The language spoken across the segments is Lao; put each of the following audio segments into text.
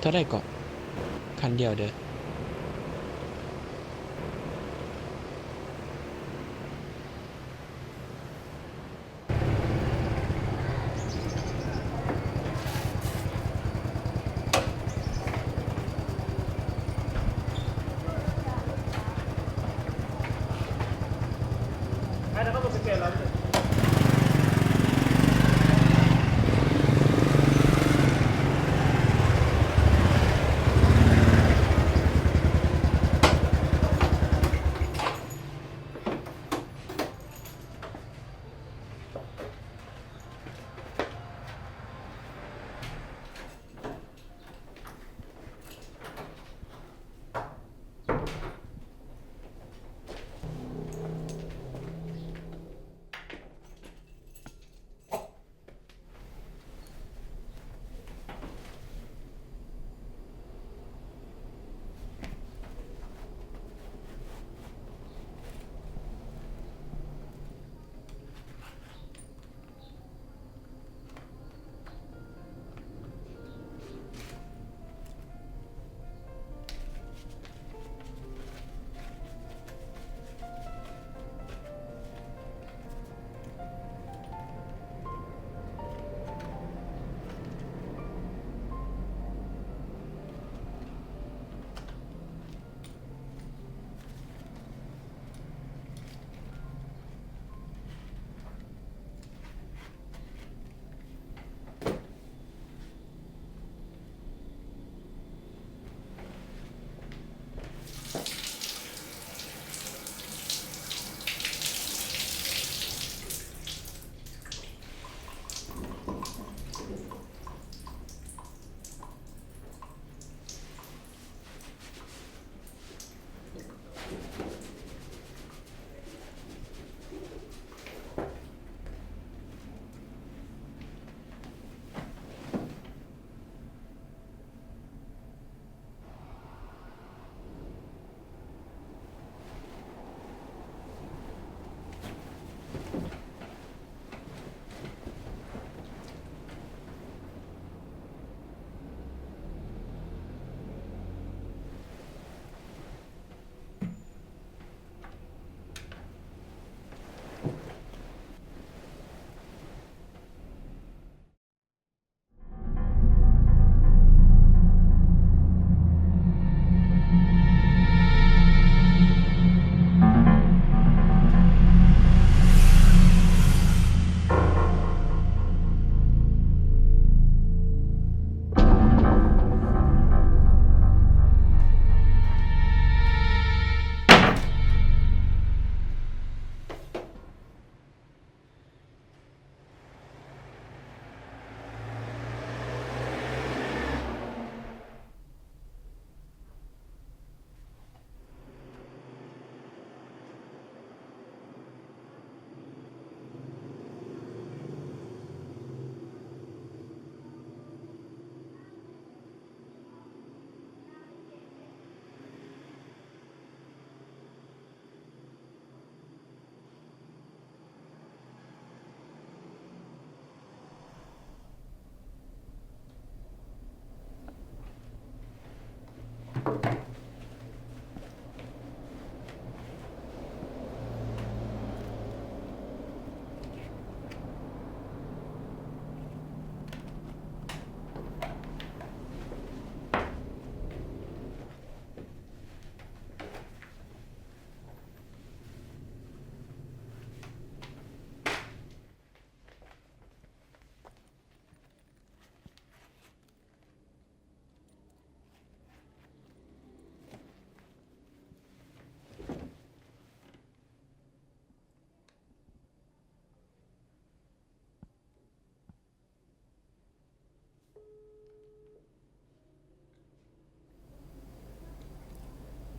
ກໍໄດ້ເກາະ ຄັນດຽວເດີ.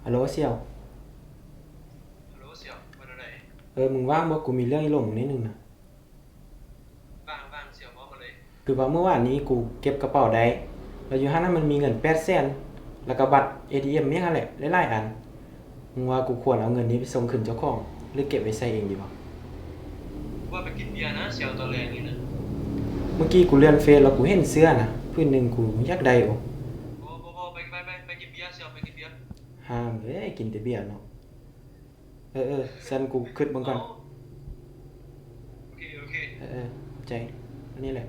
ຮັລໂຫຼ ສ່ຽວ. ຮັລໂຫຼ ສ່ຽວ ວ່າແນວໃດ? ເອີ ມຶງວ່າງບໍ່? ກູມີເລື່ອງອີ່ຫຼົງໜ້ອຍໜຶ່ງນະ. ວ່າງໆ ສ່ຽວ ເວົ້າມາເລີຍ. ຄືວ່າມື້ວານນີ້ກູເກັບກະເປົາໄດ້ ແລ້ວຢູ່ຫັ້ນນະມັນມີເງິນແປດແສນ ແລ້ວກະບັດເອທີເອັມຫຍັງຫັ້ນແຫຼະ ຫຼາຍໆອັນ. ມຶງວ່າກູຄວນເອົາເງິນນີ້ໄປສົ່ງຄືນເຈົ້າຂອງ ຫຼືເກັບໄວ້ໃຊ້ເອງດີວະ? ວ່າໄປກິນເບຍນະ ສ່ຽວ ຕອນແລງນີ້ນະ. ມື້ກີ້ກູເລື່ອນເຟສແລ້ວກູເຫັນເສື້ອນະ ຜືນໜຶ່ງ ກູຢາກໄດ້ໂອ. ບໍ່ ບໍ່ ເອີຍ ກິນແຕ່ເບຍເນາະ. ເອີ ເອີ ຊັ້ນກູຄຶດເບິ່ງກ່ອນ. ໂອເຄ ໂອເຄ ເອີ ເອີ ຂອບໃຈ. ອັນນີ້ແຫຼະ.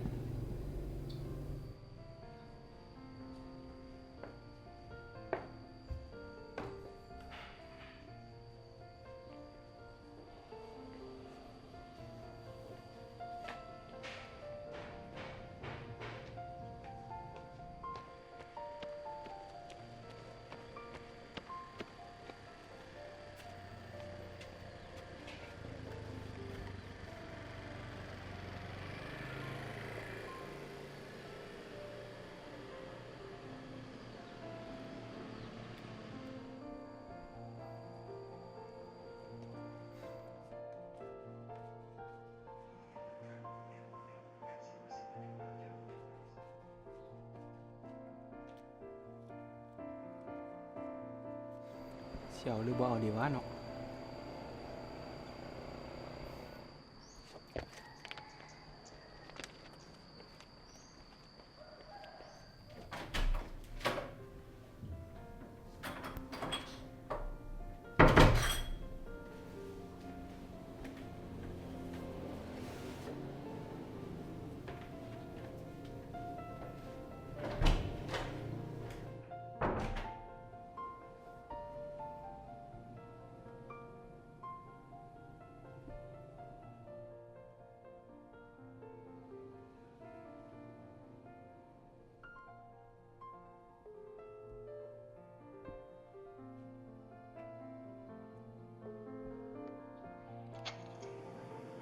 ຊິເອົາຫຼືບໍ່ເອົາດີວະເນາະ?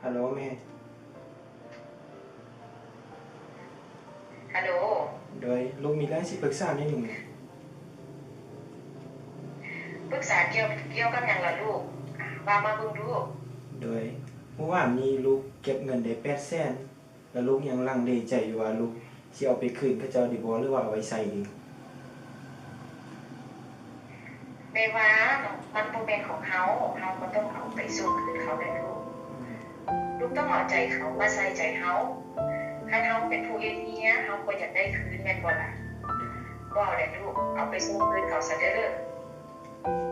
ຮັລໂຫຼແມ່. ຮັລໂຫຼ. ໂດຍ ລູກມີເລື່ອງຊິປຶກສາໜ້ອຍໜຶ່ງແມ່. ປຶກສາກ່ຽວ ກ່ຽວກັບຫຍັງລະລູກ? ວ່າມາເບິ່ງດູ. ໂດຍ ມື້ວານນີ້ລູກເກັບເງິນໄດ້ແປດແສນ ແລ້ວລູກຍັງລັງເລໃຈຢູ່ວ່າລູກຊິເອົາໄປຄືນເຂົາເຈົ້າດີບໍ່ ຫຼືວ່າເອົາໄວ້ໃຊ້ດີ? ແມ່ວ່າເນາະ ມັນບໍ່ແມ່ນຂອງເຮົາ, ເຮົາກໍຕ້ອງເອົາໄປສົ່ງຄືນເຂົາແຫຼະລູກ. ລູກຕ້ອງເອົາໃຈເຂົາມາໃສ່ໃຈເຮົາ. ຄັນເຮົາເປັນຜູ້ເຮັດເຮຍ ເຮົາກໍຢາກໄດ້ຄືນແມ່ນບໍ່ລະ? ບໍ່ເອົາແຫຼະລູກ, ເອົາໄປສົ່ງຄືນເຂົາຊະເດີ້.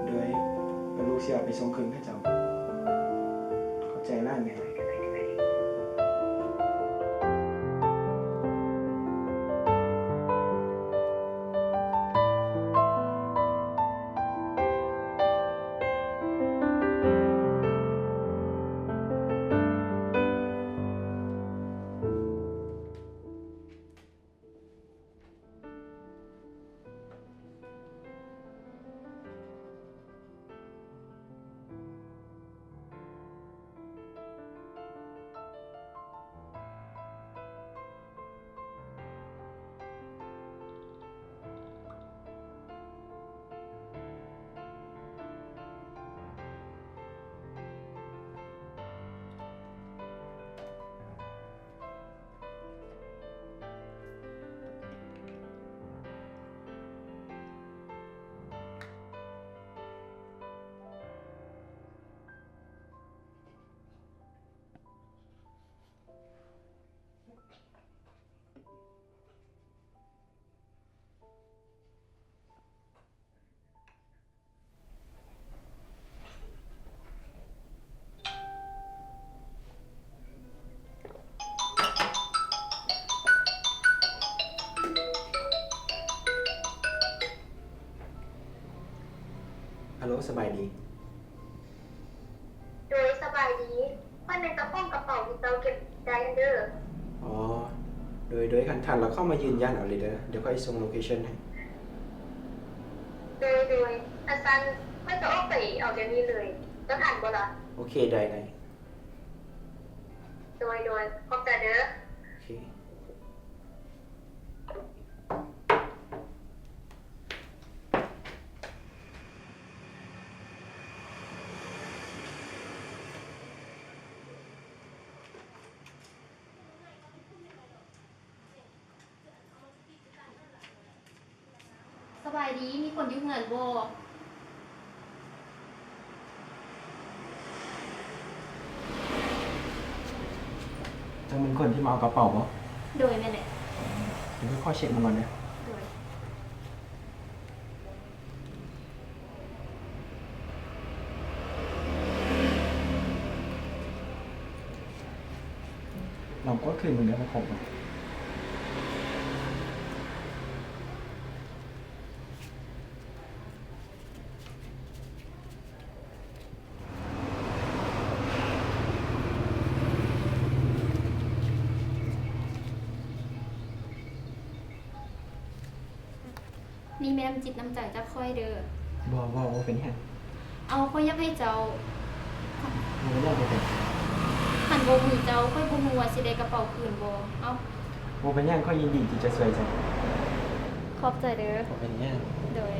ໂດຍ ແລ້ວລູກຊິເອົາໄປສົ່ງຄືນເຂົາເຈົ້າ. ຂອບໃຈຫຼາຍແມ່. ຮັລໂຫຼ ສະບາຍດີ. ໂດຍ ສະບາຍດີ. ຂ້ອຍແມ່ນເຈົ້າຂອງກະເປົາທີ່ເຈົ້າເກັບໄດ້ຫັ້ນເດີ້. ອໍ ໂດຍ ໂດຍ ຄັນທັນລະເຂົ້າມາຢືນຢັນເອົາເລີຍເດີ້. ດຽວຂ້ອຍສົ່ງໂລເຄຊັນໃຫ້. ໂດຍ ໂດຍ ຄັນຊັ້ນຂ້ອຍຈະອອກໄປເອົາດຽວນີ້ເລີຍ. ເຈົ້າທັນບໍ່ລະ? ໂອເຄ ໄດ້ ໄດ້. ໂດຍ ໂດຍ ຂອບໃຈເດີ້. ໂອເຄ. ສະບາຍດີ ມີຄົນຢູ່ເຮືອນບໍ່? ເຈົ້າແມ່ນຄົນທີ່ມາເອົາກະເປົາບໍ່? ໂດຍ ແມ່ນແຫຼະ. ດຽວຂ້ອຍເຊັກເບິ່ງກ່ອນເດີ້. ໂດຍ. ລອງກົດຄືນເບິ່ງເດີ ມັນຄົບບໍ່? ນີ້ແມ່ນນ້ຳຈິດນ້ຳໃຈຈາກຂ້ອຍເດີ. ບໍ່ ບໍ່ ບໍ່ເປັນຫຍັງ. ເອົາ ຂ້ອຍຢາກໃຫ້ເຈົ້າ. ບໍ່ເປັນຫຍັງ ບໍ່ເປັນຫຍັງ. ຄັນບໍ່ມີເຈົ້າ ຂ້ອຍບໍ່ຮູ້ວ່າຊິໄດ້ກະເປົາຄືນບໍ່. ເອົາ. ບໍ່ເປັນຫຍັງ ຂ້ອຍຍິນດີທີ່ຈະຊ່ວຍເຈົ້າ. ຂອບໃຈເດີ. ບໍ່ເປັນຫຍັງ. ໂດຍ.